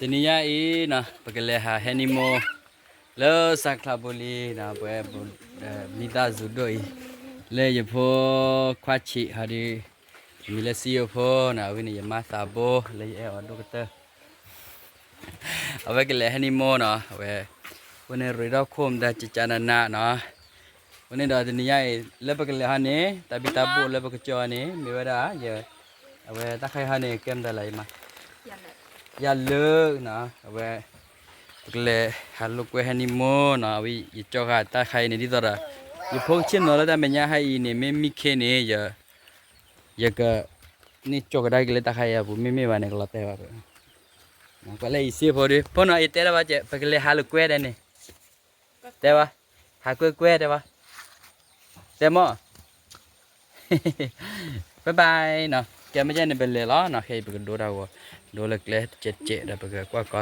တနံၤညါအံၤနီၤ ပကလဲၤဟး honeymoon လၢစၢ်ချးပူၤလံနီၤ ပဝဲ မံသးစူၤဒိၣ်အံၤ လၢယဖိခွါဆံးဟီဒီး မံၤလၢစံယိဖိနီၤ အဝဲန့ၣ် ယမါသးဘိလၢယအဲၣ်အီၤဒိၣ်ကတၢၢ် အဝဲကလဲၤ honeymoon နီၤ အဝဲ အဃိန့ၣ်ရ့ဒီခိၣ်မတၤကကနနနီၤ အဃိန့ၣ်ဒီးတနံၤညါအံၤ လၢပကလဲၤဟီန့ၣ် တၢ်ဘံၣ်တၢ်ဘိၣ်လၢပကကၠီန့ၣ် မ့ၢ်ဝဲဒၣ် အဝဲတၢ်ခါအံၤဟီန့ၣ် ကဲမတၤလဲၣ်ယမါ ယၤလၢနီၤ အဝဲ ပကလဲၤဟးလိာ်ကွဲ honeymoon နီၤ အဝဲယကၠီဃာ်တၢ်ခါအံၤန့ၣ် ဒ်သိးဒီး ယဖိကဆ့ၣ်နီၤလၢတၢ်မဲာ်ညါဟါအံၤန့ၣ် မ့ၢ်မံခ့န့ၣ် ယက န့ၢ်ကၠီကဒါက့ၤလၢတၢ်ခါအံၤအပူၤ မ့မ့ၢ်ဘၣ်န့ၣ် ကလီၤတဲာ်ဘၣ် ကွၢ်လၢအံၤစ့ဖိဒီး ဖိနီၤအံၤတဲတၢ်ဘၣ်ကဲ ပကလဲၤဟးလိာ်ကွဲဒၣ်န့ၣ် တဲဘၣ် ဟးကွဲကွဲတဲဘၣ် တဲမီၢ် bye bye နီၤ ကဲမ့ၢ်ကဲန့ၣ် ပလဲၤလီၤနီၤ ခဲအံၤပကဒိတၢ်ဂီၤ ဒိလၢကျဲတကဲးတကဲးဒီးပကကွၢ်ကီ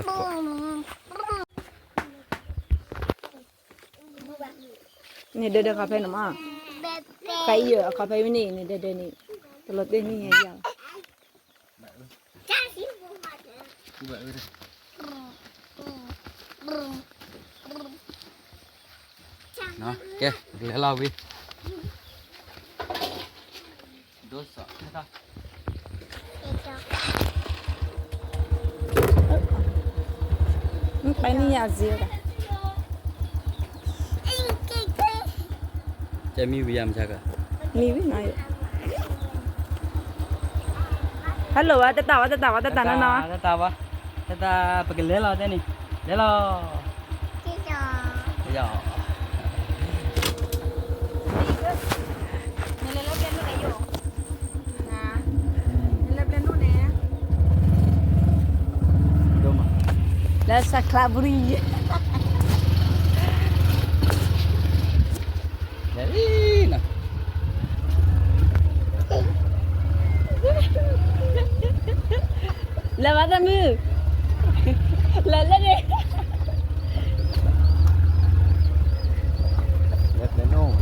န့ၣ်ဒဲဒဲခီဖဲန့ၣ်မး, ခါအံၤအခီဖဲမ့ၢ်န့ၣ် န့ၣ်ဒဲဒဲန့ၣ် တလီၤတဲာ်န့ၢ်ယၤ, ကဲ လဲၤလီၤဝံၤ ဒိၣ်စီၣ် မ့ၢ်ပၢ်န့ၢ်ယၤအစ့လီၤ, ကဲမံဝံၤယၤမဆါက, မံဝံၤနီၤ, hello ဝဲ တတၢ်ဝဲ တတၢ်ဝဲ တတၢ်နီၤနီၤ, တတၢ်ဝဲ, တတၢ် ပကလဲၤလီၤတဲန့ၣ်, လဲၤလီၤ, လၢစၢ်ချးပူၤ လဲၤလံနီၤ, လဲၤဘၣ်တမုၢ်, လဲၤလၢန့ၣ်, လဲၤပျဲနူၢ်,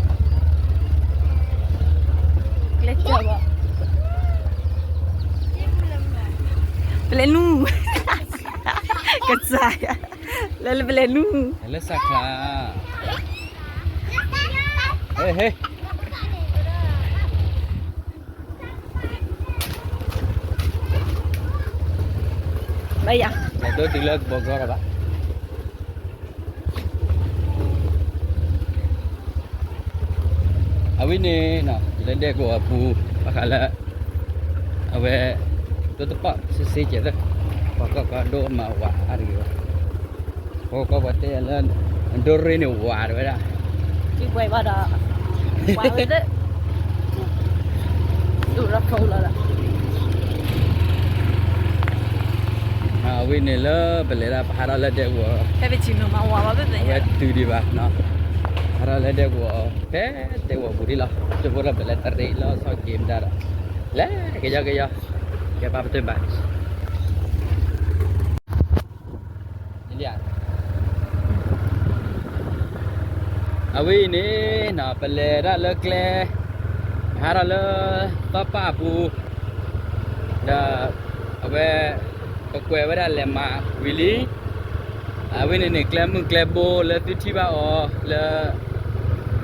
လဲၤကၠီဘၣ်, ပျဲနူၢ်, ကစၢ်ယွၤ, လဲၤလၢပျဲနူၢ်, လၢစၢ်ချး, ဟ့ၣ်ဟ့ၣ် ဘၣ်ယၤ, လဲၤဒိတုၤလၢကဘီကီဒီးဘၣ်, အဝဲန့ၣ် လၢဒဲကဝီၤအပူၤ ဘၣ်ဃးလၢ အဝဲ ဒိတပီၢ်စ့စ့ကဲးသၢ, ပှၤကီၢ်ကီၢ်ဒိၣ်မးဝးအါတဂ့ၤဘၣ်, ပှၤကီၢ်ပှၤတဲလၢ ဒိရ့န့ၣ်ဝးတဝဲဒၣ်, ဘၣ်ဝဲသ့ၣ် ဒိၣ်ထီၣ်ဖိလီၤဒီး အဝဲန့ၣ်လၢပလဲၤဒၣ်ပဟးထီၣ်လၢဒဲကဝီၤ, အဝဲတုၤဒံးဘၣ်, ဟးထီၣ်လၢဒဲကဝီၤ ဖဲဒဲကဝီၤပူၤဒံးလီၤ, ကၠိဖိဒီးပလဲၤတရံးလီၤဆီၣ်က့ၤမတၤဒီး, လဲၤကယီကယီ, ကဲပာ်ပတုာ်ဘၣ် အဝဲအံၤန့ၣ် ပလဲၤဒၣ်လၢကျဲ, ပဟးထီၣ်လၢသီပၣ်အပူၤ, ဒီးအဝဲ ပကွဲးဝဲဒၣ်လဲၤမးဝံၤလံ, အဝဲန့ၣ်န့ၣ် ကျဲမုၢ်ကျဲဘိလၢသုထံၣ်ဘၣ်အီၤလၢ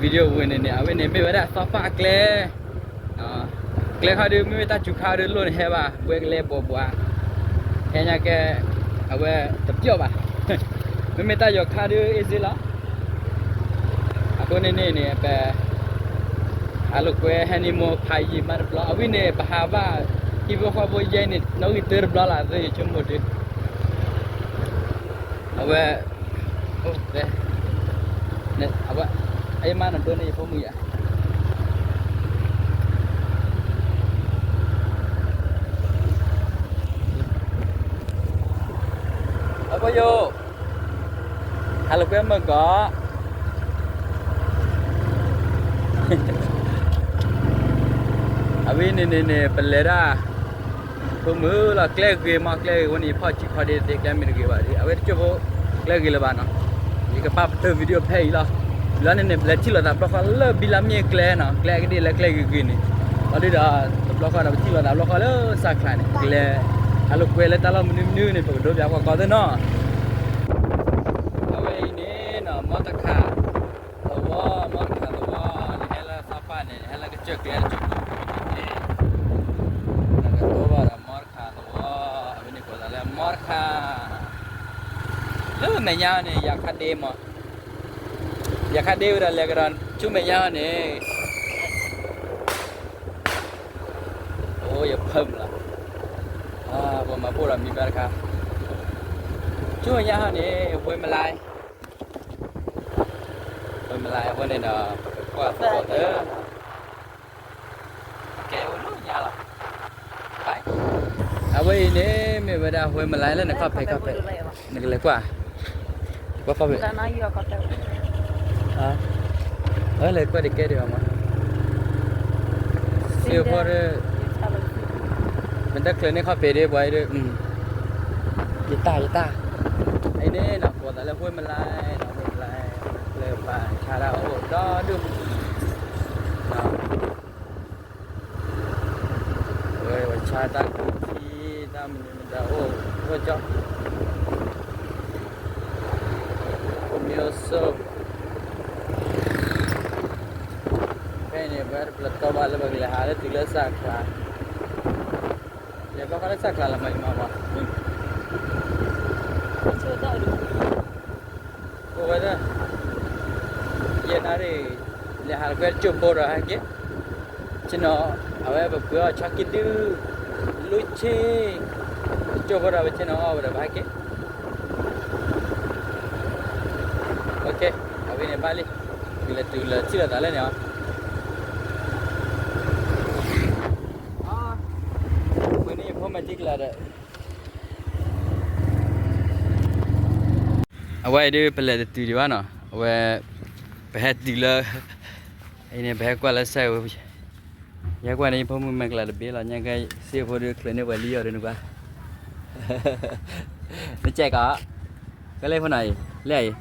video ဝဲန့ၣ်န့ၣ် အဝဲန့ၣ်မ့ၢ်ဝဲဒၣ်သီပၣ်အကျဲ ကျဲခါဒုး မ့မ့ၢ်တၢ်စူၤခါဒုးလိၣ်န့ၣ်ဟဲဘၣ် ဘှဲကလဲဘှီဘှီ, ဟဲညါကဲ အဝဲတပျီၣ်ဘၣ်, မ့မ့ၢ်တၢ်ယီၤခါဒုး easy လီၤ, အဃိန့ၣ်န့ၣ်န့ၣ် ပ ဟးလိာ်ကွဲ honeymoon ဖးယံာ်မးတဘျီ, အဝဲန့ၣ် ပဟးဘၣ် ဟံၣ်ဖိဃီဖိယဲန့ၣ် နီၣ်ဂံၢ်တၢတဘျီလၢ် သုဆိကမိၣ်ဒုး, အဝဲ အဝဲ အယမါနဒိန့ၣ်ယဖိမုၣ်ယါ အဖိယိာ်, ဟးလိာ်ကွဲမုၢ်ကီး, အဝဲန့ၣ်န့ၣ်န့ၣ် ပလဲၤဒၣ် ဖိမုၣ်လီၤ ကျဲဂ့ၤမး ကျဲဂ့ၤဝဲန့ၣ် ယဖီၣ်ဆံခီဒ့သ့ ကျဲမ့ၢ်တဂ့ၤဘၣ်ဒီး အဝဲတကၠိၢ်ဖိ ကျဲဂ့ၤလၢၤဘၣ်နီၤ, ယကပာ်ပတုာ် video ဖဲအံၤလီၤ, လၢန့ၣ်န့ၣ် ပလဲၤထံၣ်လိာ်သးတဘျီဃီလၢ ဘံလါမ့ၣ်ကျဲနီၤ, ကျဲအကဒ့ၣ်လၢကျဲဂ့ၤဂ့ၤန့ၣ်, လီၤဒုဒီး တဘျီဃီဒီး ပထံၣ်လိာ်သးတဘျီဃီလၢ စၢ်ချးန့ၣ် ကျဲ ဟးလိာ်ကွဲလၢတၢ်လီၢ်မနုၤမနုၤန့ၣ် ပကဒိးပၠးကွၢ်ကီသ့ၣ်နီၤ. အဝဲအံၤန့ၣ်နီၤ မီတခးသဝီ, မီတခးသဝီ, နဟဲလၢသီပၢ်န့ၣ် နဟဲလၢကစၢၢ်ကျဲတကၠိၢ်ဖိန့ၣ်, နကတိၢ်ဘၣ်ဒီးမီတခးသဝီ, အဝဲန့ၣ်ကိးသးလၢမီတခး, လၢမဲာ်ညါန့ၣ် ယၤခါဒ့မး, ယၤခါဒ့ဝဲဒၣ်လဲၤကဒီးဆူမဲာ်ညါန့ၣ် အိၣ်ယဖၢမုၢ်လီၤ, ပှၤမၤပိၢ်ဒီးမံၤဘၣ်တခါ, ဆူမဲာ်ညါဟီန့ၣ် ဝ့ၢ်မလါ, ဝ့ၢ်မလါအဃိန့ၣ်ဒီး ပကကွၢ်သကိးသၢ, ကဲအိၣ်လၢညါလီၤ, အဝဲအံၤန့ၣ် မ့ၢ်ဝဲဒၣ်ဝ့ၢ်မလါလၢနခီၣ်ဖံးခီၣ်ဖံး, နကလဲၤကွၢ်, ကွၢ်ခီၣ်ဖံး အလဲၤကွၢ်တကဲဒံးဘၣ်မး, စ့ဖိဒီး မ့ၢ်တၢ်ချၢန့ၢ်ခီၣ်ဖံးဒံးပှၤအံၤဒီး, ယတၢ်ယတၢ်, အံၤန့ၣ်နီၤ ကိးသးလၢဝ့ၢ်မလါ, ဝ့ၢ်မလါ, လၢပှၤဆါတၢ်အိၣ်ဒီဒူၣ်, ဝဲပှၤဆါတၢ်ကူထံ တၢ်မနုၤမတၤအိၣ်, အိၣ်ကၠီ, မ့ၢ်အိၣ်ဆိး ဖဲန့ၣ် ပှၤတပျၢၤတီဘၣ်လၢပကလဲၤဟးလၢတုၤလၢစၢ်ချါ, လဲၤဘၣ်ဃီလၢစၢ်ချါလီၤမး ယမၤမး, အိၣ်ဝဲဒၣ်, ယဲနၤရံၣ်, လဲၤဟးလၢကွဲတကၠိၢ်ဖိဒီးဟဲက့ၤ, ဆ့ၣ်နီၤ, အဝဲပပှ့ၤအီၣ်ဆီကံဒု, လူၤဆ့, တကၠိၢ်ဖိဒီးပဆ့ၣ်နီၤအီၣ်ဝဲဒီးပဟဲက့ၤ အဝဲန့ၣ်ဘၣ်လံ, ကလဲၤတုၤလၢထံၣ်လိာ်သးလၢန့ၣ်အီၤ, ဝဲန့ၣ်ယဖိမၤတံၤကျါဒီး, အဝဲအံၤဒုး ပလဲၤတတုၤဒံးဘၣ်နီၤ, အဝဲ, ပဟဲတုၤလၢ, အံၤန့ၣ် ပဟဲကွၢ်လၢစဲဝဲ, ယဟဲကွၢ်န့ၣ် ယဖိမုၣ်မဲာ်ကျါတဘ့ၣ်လီၤ, ညါကဲစ့ဖိဒုး ချုးန့ၢ်ပှဲၤလံအီၤဒုးနကွၢ် နကဲကီး, ကဲလၢဖိနီၤအံၤ, လၢအံၤ,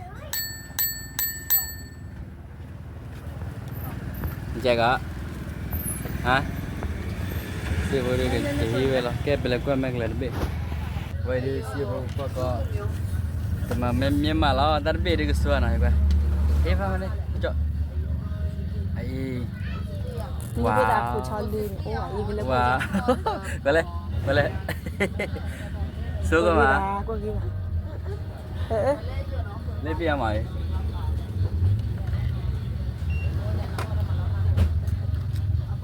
နကဲကီး, ဟါ, စ့ဖိဒုးကဟံးဝဲလီၤ, ကဲပလဲၤကွၢ်မဲာ်ကျါတဘ့ၣ်, ဝဲဒုးစ့ဖိကွၢ်ကီး, တမၤမ့ၢ်မ့ၢ်မးလီၤ တၢ်တဘ့ၣ်ဒုးကဆှၢနီၤ, ဟ့ၣ်ဖးမ့ၢ်န့ၣ်, အံၤ, ဝါ, ဝါ, ကွၢ်လဲၣ်, ကွၢ်လဲၣ်, ဆိကမိၣ်မး လၢပယီၤမး,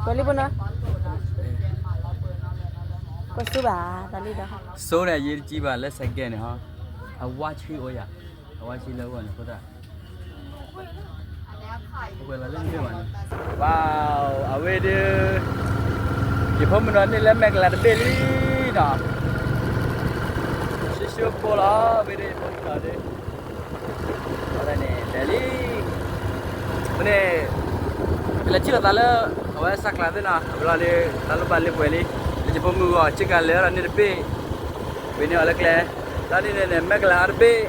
ကွၢ်လံဖိနီၤ, ကွၢ်ဆူဘၣ်, ဆိန့ၣ် ယတကံဘၣ်လၢစဲးကဲန့ၣ်ဟီ, အဝါဆံအိၣ်ယၤ, အဝါဆံလၢအဂီၢ်န့ၣ် ဖိသၣ် ဝါ, အဝဲဒုး, ယဖိမုၣ်နီၤန့ၣ်လၢမဲာ်ကျါတဘ့ၣ်လံနီၤ, ဆှိဆှိဖိလီၤ အဝဲဒုး ယဖိမုၣ်နီၤဒုး, အဝဲဒၣ်န့ၣ် လဲၤလံ, အဝဲန့ၣ်, ပလဲၤထံၣ်လိာ်သးလၢ, အဝဲစၢ်ကျါသ့ၣ်နီၤ အဝဲလီၤလၢ, တၢ်လိၣ်ဘၣ်လၢပှဲၤလံ, လၢယဖိမုၣ်ဂီၤ ဆ့ကၤလဲၤဒီးန့ၣ်တဘ့ၣ်, ဝံၤန့ၢ်အီၤလၢကျဲ, ဒီးန့ၣ်န့ၣ်န့ၣ် မဲာ်ကျါအါတဘ့ၣ်,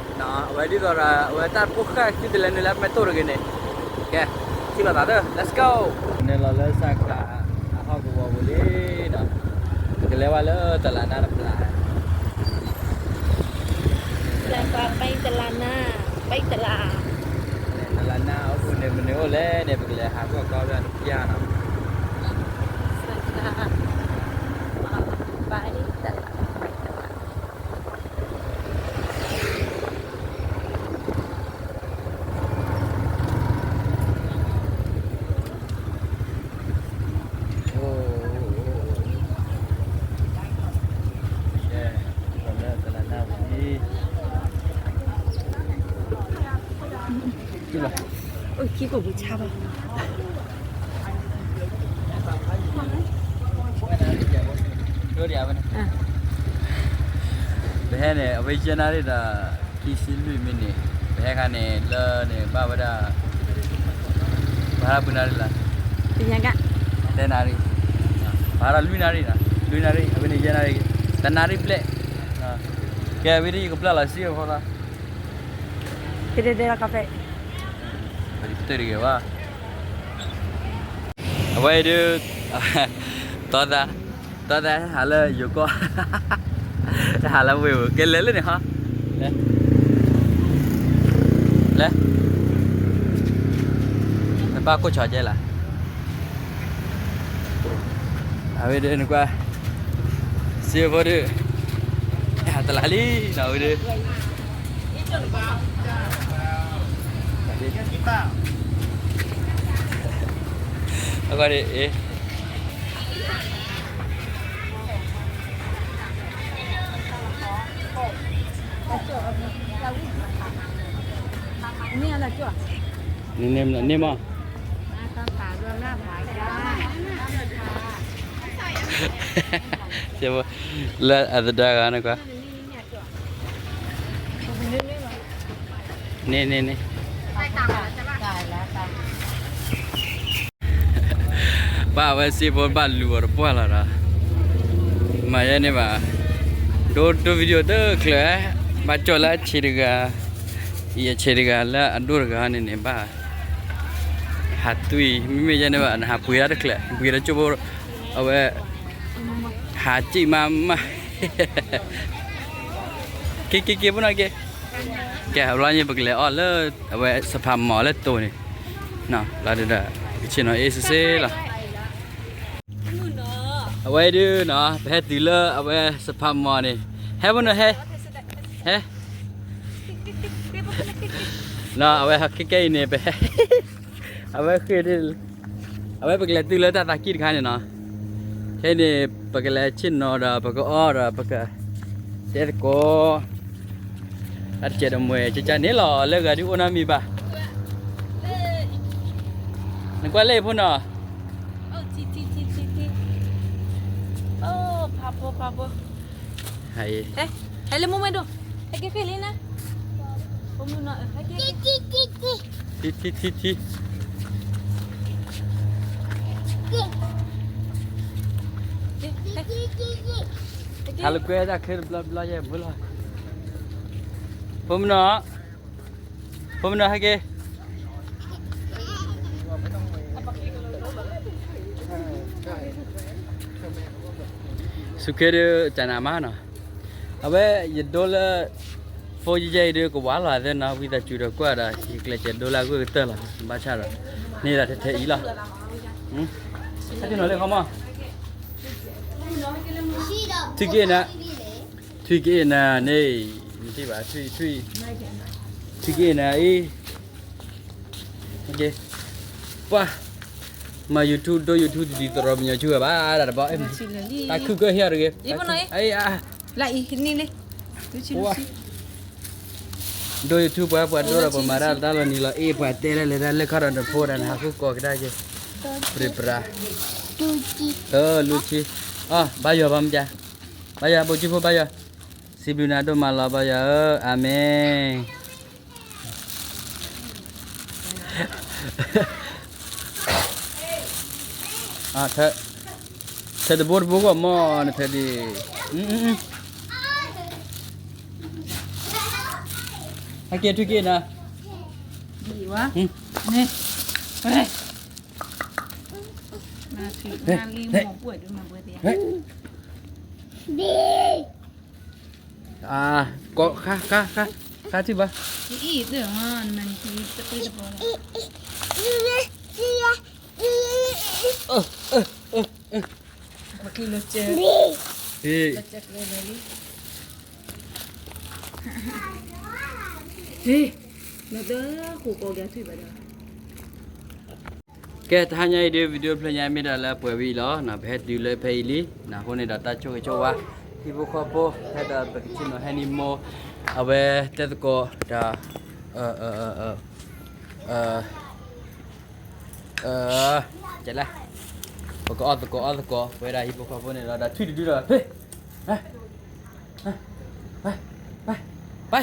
အဝဲဒ်သိးဒီး အဝဲတၢ်တဖိဃၢ်ခံတလဲၤနုာ်လၢမဲာ်တိၢ်တဂ့ၤန့ၣ်, ကဲ, ထံၣ်လိာ်သးသၢ let's go, န့ၣ်လီၤလၢစၢ်ကျါ, အဟီၣ်ကဝီၤပူၤလံနီၤ, ပကလဲၤဝဲလၢတလးနါတပျၢ် ပတလးနါ, ပတလး, တလးနါအပူၤန့ၣ် မနုၤအိၣ်လဲၣ်န့ၣ် ပကလဲၤဟးကွၢ်ကီဝဲတပျၢ်နီၤ, ပတလး, ပဟဲန့ၣ် အဝဲယဲၢ်နၣ်ရံၣ်ဒီး ခံဆံလွံၢ်မံးနံး, ပဟဲခါန့ၣ် လၢန့ၣ် ဘၣ်ဝဲဒၣ်, ပဟးပှဲၤနၣ်ရံၣ်လီၤ, တဲနၣ်ရံၣ်, ပဟးဒီးလွံၢ်နၣ်ရံၣ်နီၤ, လွံၢ်နၣ်ရံၣ် အဝဲန့ၣ်ယဲၢ်နၣ်ရံၣ်, တနၣ်ရံၣ်ဘျဲၣ်, ကဲဝဲဒၣ်ယကပျၢ်လီၤစံၣ်အဖိလီၤ, တတဂ့ၤဘၣ်, အဝဲအံၤဒုး, တီသး, တီသးဟးလၢယိၤကီၢ်, ဟးလၢဝ့ၢ်ပူၤ ကဲလဲၤလၢန့ၣ်ဟီ, လဲၤ, လဲၤ, နဘၣ်ကိၢ်ဆီကဲလၢ်, အဝဲဒၣ်နကွၢ်, စံးဖိဒုး, တလးလံနီၤဝဲဒၣ်, အဂီၢ်ဒ်အံၤ န့ၣ်မး, လၢအသဒါဂၤန့ၣ်ကွၢ်, န့ၣ်န့ၣ်န့ၣ် ပၢ်ဝဲစ့ဖိဘၣ်လူၤအီၤတပှၢ်လီၤဒီး, မၤယဲန့ၣ်ဘၣ်, ဒိဒိ video တချုး, ဘၣ်ကၠီၣ်လၢအဆံးတဂၤ, အံၤအဆံးတဂၤလၢအဒိၣ်တဂၤန့ၣ်န့ၣ်ဘၣ်, ဟးတွံၢ်, မ့မ့ၢ်ယဲန့ၣ်ဘၣ် နဟးပှ့ၤဒၣ်တချုး, ပှ့ၤဒီးကၠိဖိ, အဝဲ, ဟးစံၣ်မးမး, က့ၤက့ၤက့ၤဖိနီၤက့ၤ, ကဲ အဘျီန့ၣ် ပကလဲၤအီၣ်လၢ အဝဲစဖးမီၤလၢတိၤန့ၣ်, လီၤဒုဒီး ကဆ့ၣ်နီၤအ့ၣ်စ့စ့လီၤ. အဝဲဒုနီၤ ပဟဲတုၤလၢအဝဲစဖးမီၤန့ၣ်, ဟဲဖိနီၤဟဲ, ဟဲ, နီၤ အဝဲဟဲခဲကဲအံၤန့ၣ် ပဟဲ, အဝဲဃ့ဒ်, အဝဲပကလဲၤတုၤလၢတၢ်သးကံၢ်တခါန့ၣ်နီၤ, ခဲအံၤန့ၣ် ပကလဲၤဆ့ၣ်နီၤဒီး ပကအီၣ်ဒီး ပကတဲသကိး တၢ်တစဲးဒီးမွဲၤ ကကန့ၣ်လီၤ လၢဂၤဒုအိၣ်နီတမံၤဘၣ်. နကွၢ်လၢအံၤဖိနီၤ, ဟဲလၢမူမဲဒိၣ်, ဟဲက့ၤဃ့လံနၤ, ထံထံထံထံ, ဟးလၢကွဲတၢ်ချ့တဘျီဘျီယဲၢ်ဖိလီၤ, ဖိမနုၤ, ဖိမနုၤဟဲက့ၤ, စူးခ့ဒုး တၢ်နးမးနီၤ, အဝဲယဒိလၢ ဖိယဲၢ်အံၤဒုး ကဝါလီၤသ့နီၤ ဝံသးစူၤဒီးကွၢ်ဒီး ယကျဲးစၢးဒိလၢအဂုၢ်ကတၢၢ်လီၤ ဘၣ်ဆၣ်ဒီး န့ၢ်ဒၣ်ထဲထဲအံၤလီၤ, ဟဲတုၤနီၤလၢခီမီၢ်, ထွံၣ်က့နၤ, ထွံၣ်က့နၤန့ၣ်, မ့ၢ်ဘၣ်, ထွံၣ်, ထွံၣ်က့နၤအံၤ, ပှၤ, မၤ YouTube ဒိ YouTube တဒ်သိးဒီးပညီဆူၣ်ဝဲဘၣ် ဒၣ်တဘျီ, တၢ်ခုၣ်ကၢၢ်ဟ့ၣ်အီၤတဂ့ၤ, လၢအံၤန့ၣ်လံ ဒိ YouTube ပှၤ ပှၤဒိဒီးပှၤမၤတၢ်တၢ်လီၤနံၤလီၤအ့ၣ် ပှၤတဲလၢလဲၤတၢ်လၢခီဒီးနဖိဒီးနဟးဃုကိးကဒါက့ၤ, ပြံပြါ, လူၤဆံ, အၢ ဘါယွၤဘါမကၢ်, ဘါယွၤ ဘိၣ်ကၠံၣ်ဖိဘါယွၤ, စံးဘျုးနၤဒိၣ်မးလီၤ ဘါယွၤဧၢ, အၤမ့ၣ်. ထဲတဘိတဘိကီးမီၢ် နထဲဒ်, ဟဲက့ၤထွံၣ်က့ၤနၤ, ဃါ, ဃါ, ဃါ, ဃါထံၣ်ဘၣ်, ကဲ တဟါညါအံၤဒုး video ဖျၢၣ်ညါမ့ၢ်ဒၣ်လၢပှဲၤဝံၤလီၤ, ပဟဲတုၤလၢဖဲအံၤလံ, အဃိန့ၣ်ဒီးတၢ်ဆိၣ်ဂ့ၤဆိၣ်ဝါ ဟံၣ်ဖိဃီဖိ ဖဲဒီးပကဆ့ၣ်နီၤဟဲနံၤမိၢ် အဝဲတဲသကိးဒီး ကဲလဲၣ်, ပကအီၣ်သကိးအီၣ်သကိး ပဝဲဒၣ်ဟံၣ်ဖိဃီဖိန့ၣ်လီၤ, ဒီးထွံၣ်တဒုဒီး ဖဲ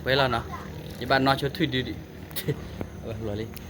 ပှဲၤလီၤနီၤ, ယဘၣ်နီၢ်ဆိထွံၣ်ဒုဒံး, အဝဲလီၤလံ,